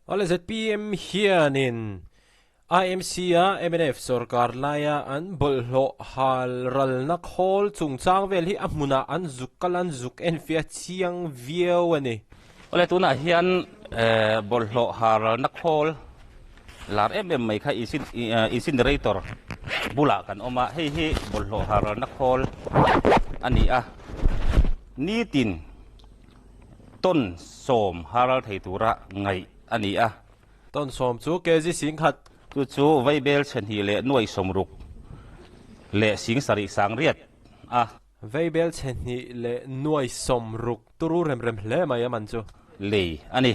Awle zpm hianin IMC-a mnf sorkar laia an bawlhhlawh hal ralna khawl chungchang vel hi a hmunah an zuk kal an zuk enfiah chiang viau a ni. Awle tunah hian bawlhhlawh hal ralna khawl lar em em mai kha incinerator bulah kan awm a, hei hi bawlhhlawh hal ralna khawl a ni a, nitin Tawn sawm haral thei tura ngaih a ni a. Tawn sawm chu kg 10,000. Chu chu Vaibel chhe hnih leh nuai sawmruk leh sing sarih sang riat a. Vaibel chhe hnih leh nuai sawmruk turu rem rem hle mai a man chu. Lei a ni.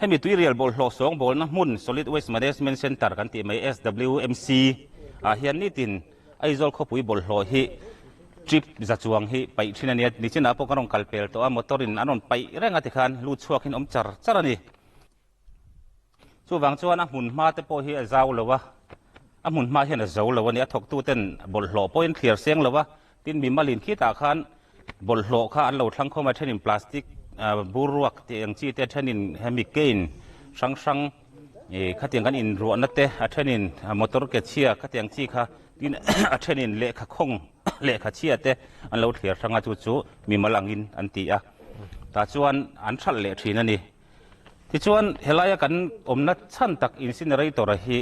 Hemi tuirial bawlhhlawh sawngbawlna hmun Solid Waste Management Centre kan tih mai SWMC ah hian nitin Aizawl khawpui bawlhhlawh hi trip za chuang hi paih thin a nia, nichinah pawh kan rawn kal pel tawh a, motor in an rawn paih reng a tikhan lut chhuak in awm char char a ni. Chuvang chuan a hmun hma te pawh hi a zau lo a, a hmun hma hian a zo lo a ni, a thawktu ten bawlhhlawh pawhin thliar seng lo a, tin mimalin khitah khan Bawlhhlawh kha an lo thlang khawm a, thenin plastic bur ruak tih ang chi te, thenin hemi cane hrang hrang ih khatiang kan inruahna te, a thenin motor ke chhia khatiang chi kha tin a thenin lehkha khawng lehkha chhia te an lo thliar hrang a, chu chu mimal angin an ti a, tah chuan an hralh leh thin a ni. Tichuan helaia kan awmna chhan tak incinerator a hi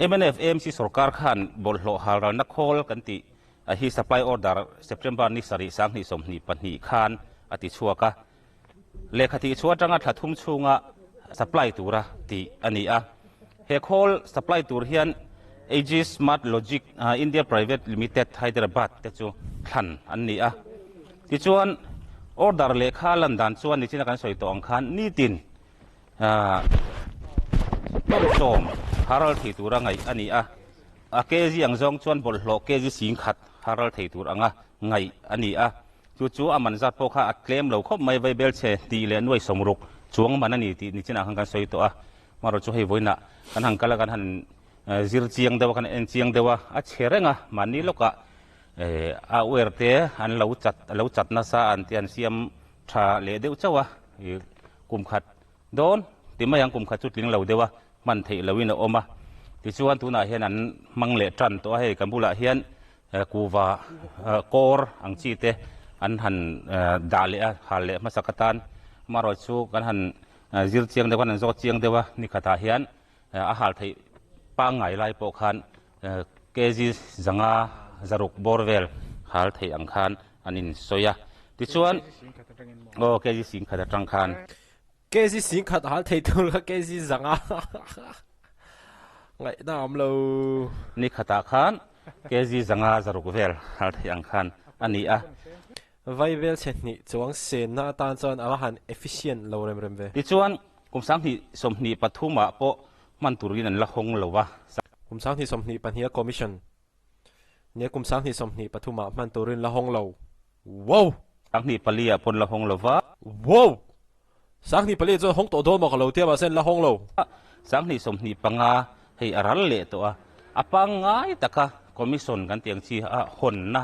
mnf AMC sorkar khan bawlhhlawh halralna khawl kan tih A hi supply order September ni sarih 2022 khan a ti chhuak a, lehkha tih chhuah atanga thla thum chhunga supply tura tih a ni a. He khawl supply tur hian Aegis Smart Logic India Private Limited, Hyderabad te chu thlan an ni a. Tichuan order lehkha lan dan chuan nichina kan sawi tawh ang khan nitin tawm haral thei tura ngaih a ni a. A kg ang zawng chuan bawlhhlawh kg 10,000 haral thei tur anga ngaih a ni a, chu chu a man zat pawh kha a tlem lo khawp mai, Vaibel chhe tih leh nuai sawmruk chuang man a ni tih nichinah khan kan sawi tawh a, amaherawhchu chu hei vawiinah kan han kal a, kan han zir chiang deuh a, kan en chiang deuh a, a chhe reng a, mahni lawkah a uar te an lo chat a lo chat nasa an ti an siam tha leh deuh chauh a, kum khat Dawn ti mai ang kum khat chu tling lo deuh a, hman theih loin a awm a. Tichuan tunah hian an hmang leh tan tawh a, hei kan bulah hian kuhva kawr ang chi te an han dah leh a, hal leh hmasak atan. Amaherawhchu chu kan han zir chiang deuh a, kan han zawt chiang deuh a, ni khatah hian a hal theih pangngai lai pawh khan kg 500 zaruk bawr vel hal theih ang khan an insawi a. Tichuan aw kg 10,000 atang khan. Kg 10,000 hal thei tur kha kg 500 ngaihna a awm lo. Ni khatah khan kg 500 zaruk vel hal theih ang khan a ni a. Vaivel chhe hnih chuang senna atan chuan a va han efficient lo rem rem ve. Tichuan, kum 2023 ah pawh hman turin an la hawng lo a. Kum 2022 a commission Nia kum 2023 ah hman turin la hawng lo. Wow! 2004 ah pawn la hawng lo va. Wow! 2004 chuan hawng tawh dawn maw ka lo tia mahse an la hawng lo. 2025 hei a ral leh tawh a, a pangngai taka commission kan tih ang chi a hawnna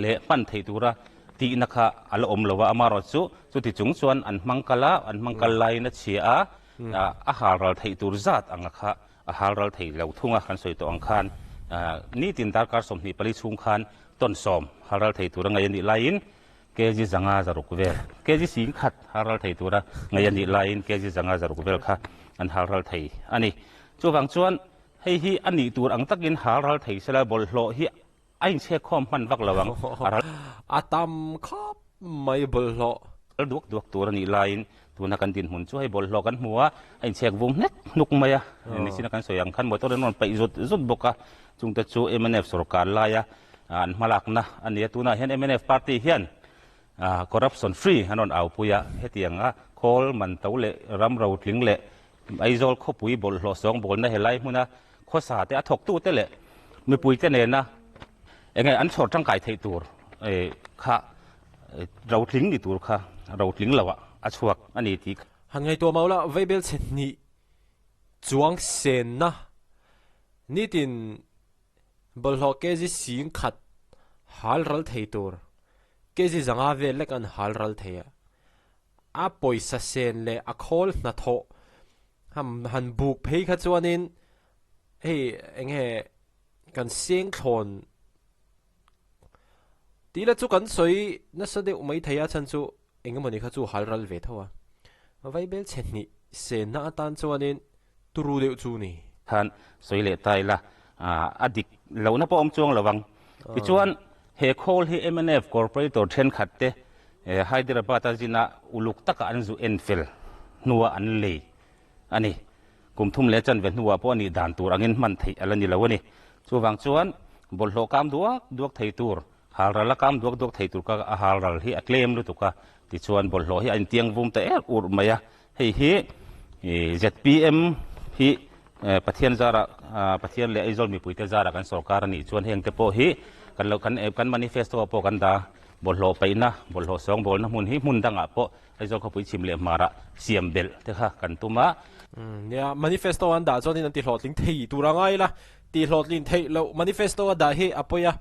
leh hman theih tura tihna kha a la awm lo va, amaherawh chu chuti chung chuan an hmang kal a, an hmang kal laiin a chhia a, a halral theih tur zat anga kha A hal ral thei lo thung a, kan sawi tawh ang khan nitin darkar 24 chhung khan tawn sawm hal ral thei tura ngaih a nih laiin kg 500 vel, kg 10,000 hal ral thei tura ngaih a nih laiin kg 500 vel kha an hal ral thei a ni. Chuvang chuan hei hi a nih tur ang takin hal ral thei sela bawlhhlawh hi A inchhek khawm hman vak lo ang, a ral. A tam khawp mai bawlhhlawh. Ral duak duak tur a nih laiin tuna kan dinhmun chu hei bawlhhlawh kan hmu a, a inchhek vum hnek hnuk mai a, nichin a kan sawi ang khan motor in rawn paih zut zut bawk a, chungte chu mnf sorkar laia an hmalakna a ni a, tunah hian mnf party hian corruption free an rawn aupui a, hetianga khawl man to leh ram rotling leh Aizawl khawpui bawlhhlawh sawngbawlna helai hmuna khawsa te a thawktute leh mipuite nena enge an chhawr tangkai theih tur kha rotling ni tur kha rotling loah a chhuak a ni tih Han ngaihtuah mau la, Vaibel chhe hnih chuang senna nitin bawlhhlawh kg 10,000 hal ral thei tur kg 500 vel lek an hal ral thei a. A pawisa sen leh a khawl hnathawh. Ham han buk phei kha chuanin hei eng nge kan seng thlawn tih la chu kan sawi nasa deuh mai thei a chhan chu eng emawni kha chu hal ral ve tho a. Vaibel chhe hnih senna atan chuanin turu deuh chu ni. Khan sawi leh ta ila a dik lohna pawh awm chuang lo ang. Tichuan he khawl hi mnf corporator thenkhat te Hyderabad a zina uluk taka an zu en fel hnua an lei a ni. Kum thum leh chanve hnuah pawh a nih dan tur angin hman theih a la ni lo a ni. Chuvang chuan bawlhhlawh kam duak duak thei tur, halral a kam duak duak thei tur kha a halral hi a tlem lutuk a, tichuan bawlhhlawh hi a intiang vum ta er urh mai a. Hei hi zpm hi Pathian zarah, Pathian leh Aizawl mipuite zarah kan sorkar a nih chuan heng te pawh hi kan lo kan kan manifesto ah pawh kan dah bawlhhlawh paihna, bawlhhlawh sawngbawlna hmun hi hmun dangah pawh Aizawl khawpui chhim leh hmarah siam belh te kha kan tum a. Nia, manifesto an dah chuanin an tihlawhtling thei tur a ngai la, tihlawhtlin theih loh manifesto a dah hi a pawi a,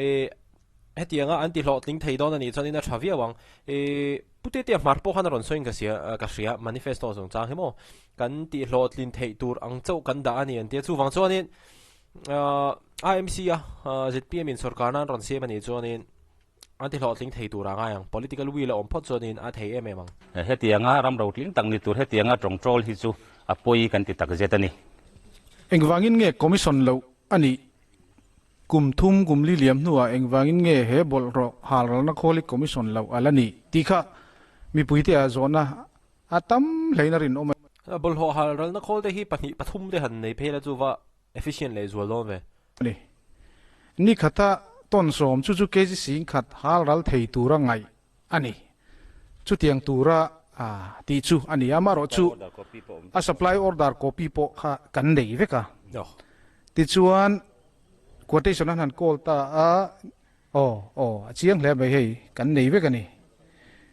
ih hetianga an tihlawhtling thei dawn a nih chuanin a tha viau ang. Ih Pu Tetea hmar pawh khan a rawn sawiin ka sia ka hria manifesto chungchang hi maw kan tihlawhtlin theih tur ang chauh kan dah a ni an tia chuvang chuanin IMC a zpm in sawrkarna an rawn siam a nih chuanin An ti hlawhtling thei tur a ngai ang. Political will a awm phawt chuanin a thei em em ang. Hetianga ram rotling tak ni tur hetianga tawngtawl hi chu a pawi kan ti takzet a ni. Engvangin nge Commission loh a nih? Kum thum kum li liam hnuah engvangin nge he bawlhhlawh halralna khawl hi Commission loh a la nih? Tih kha mipuite ah zawhna a tam hlein a rinawm a. Bawlhhlawh halralna khawl te hi pahnih pathum te han nei phei la chu va Efficient leh zual dawn ve. Ni. Ni khata tawn sawm chu chu kg sing khat hal ral thei tura ngaih a ni. Chutiang tura tih chu a ni a, amaherawh chu a supply order copy pawh kha kan nei vek a. Tichuan quotation an han call ta a, aw aw a chiang hle mai hei kan nei vek a ni.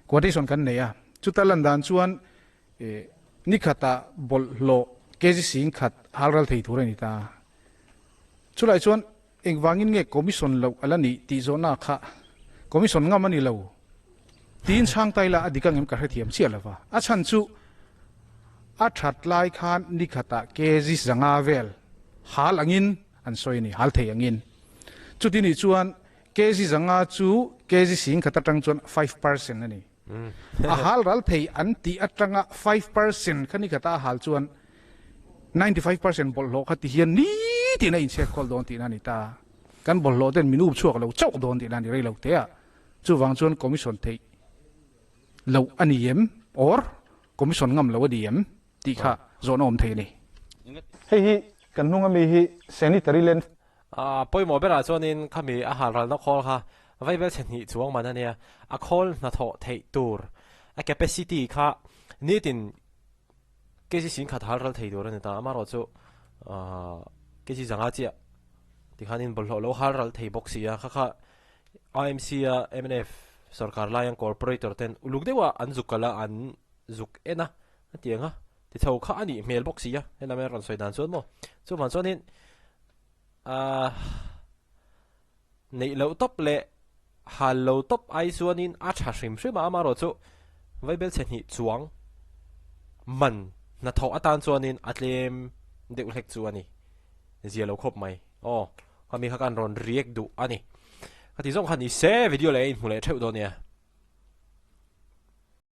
Quotation kan nei a, chuta lan dan chuan Ni khatah bawlhhlawh kg sing khat halral thei tur a ni ta. Chulai chuan engvangin nge commission loh a la nih tih zawhna kha commission ngam a ni lo tiin chhang ta ila a dik angem ka hrethiam chiah lo va. A chhan chu a that lai khan ni khatah kg zanga vel hal angin an sawi a ni, hal thei angin. Chuti nih chuan kg zanga chu kg sing khat atang chuan 5% a ni. A hal ral thei an tih atanga 5% kha ni khata a hal chuan 95% bawlhhlawh kha ti hian nitin a inchhek khawl dawn tihna a ni ta. Kan bawlhhlawh ten min up chhuak lo chauh dawn tihna a ni rei lo te a. Chuvang chuan commission theih loh a ni em or commission ngam loh a ni em tih kha zawhna awm thei a ni. Hei hi kan hnung ami hi sanitary land. A pawimawh berah chuanin khami a halralna khawl kha vaibel chhe hnih chuang man a nia, a khawl hnathawh theih tur a capacity kha nitin kg sing khat halral thei tur a ni ta, amaherawh chu kg zanga chiah tikhanin bawlhhlawh lo halral thei bawk si a, kha kha IMC a mnf sorkar laiang corporator ten uluk deuha an zuk kalh a an zuk en a a ti ang a. Tichho kha a nih hmel bawk si a, helai a rawn sawi dan chuan maw. Chuvang chuanin ahh neih loh tawp leh hal lo tawp ai chuanin a tha hrim hrim a, amaherawh chu vaibel chhe hnih chuang man hnathawh atan chuanin a tlem deuh hlek chu a ni zia lo khawp mai. Aw, khami kha kan rawn react duh a ni. Ka ti zawng kha ni se video leh a inhmu leh theuh dawn nia.